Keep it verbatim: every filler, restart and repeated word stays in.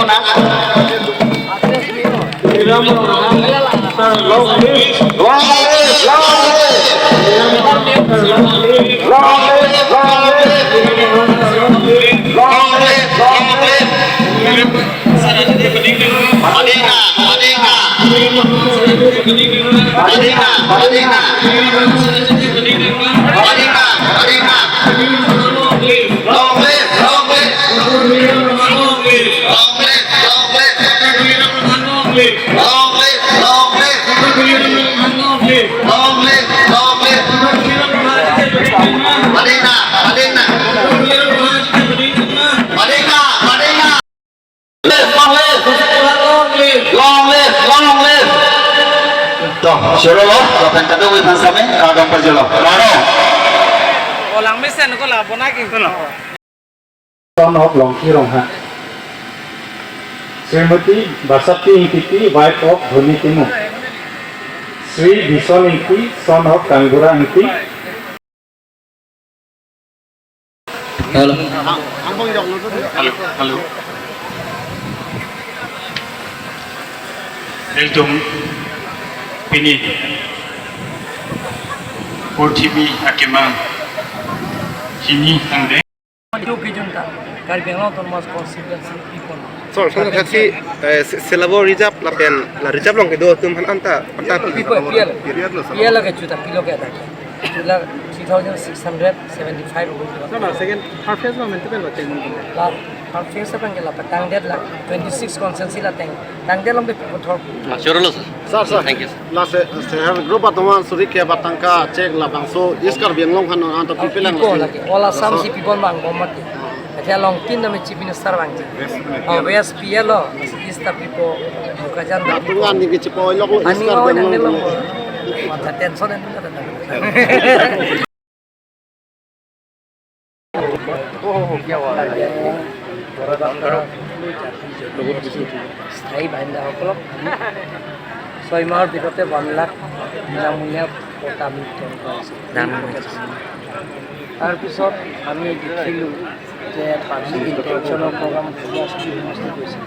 Long live, long live. Long live, long live. Long live, long live. Long live, long live. Padingna, padingna. Padingna, padingna. Long live, long live. Long live, long live. To, choro lo, lapen kadokave aphan same, kardom pajirlo. Maro. Olang mesen ko la bona ki. Son of Longki Rongha. Srimati Basati Ingti, wife of Dhoni Timung. Sri Bison Ingti, son of Kangbura Ingti. Hello. Hello, hello. Eltum pini purthimi akemang hini angdeng. Karbi Anglong Autonomous Constituency people. Sir, sir, kasi, eh, si-, sila bo reserve lapen la reserve along kedo atum aphan anta, anta P P L, P P L ke juta pilo ke ada. Juta three thousand six hundred seventy-five rupees. Sir, la second, third phase lo mente pen lo cheng. La third phase pen ke la patang det la twenty-six constituency la teng. Tang det along ke people thor. Ah, sure lo, sir. Sir, sir. Thank you, sir. La se, se have group atum aphan suri ke batang kachek labangso East Karbi Anglong aphan anta P P L lang people lasi. Lagi. All Assam si people bang bomati. Aja Longki name Chief Minister bang ji. Oh, West P L lo, East Karbi po, Bokajan. Atum ani ke chipo ilok lo East Karbi Anglong. Mata tension en. স্থায়ী বাসিন্দা সকলক ছয় মাহৰ ভিতৰতে ওৱান লাখ বিনামূলীয়া পট্টা আমি বিতৰণ কৰা হৈছে। তাৰপিছত আমি দেখিলোঁ যে পাব্লিক ইণ্টাৰেকশ্যনৰ প্ৰগ্ৰাম কৰিছে।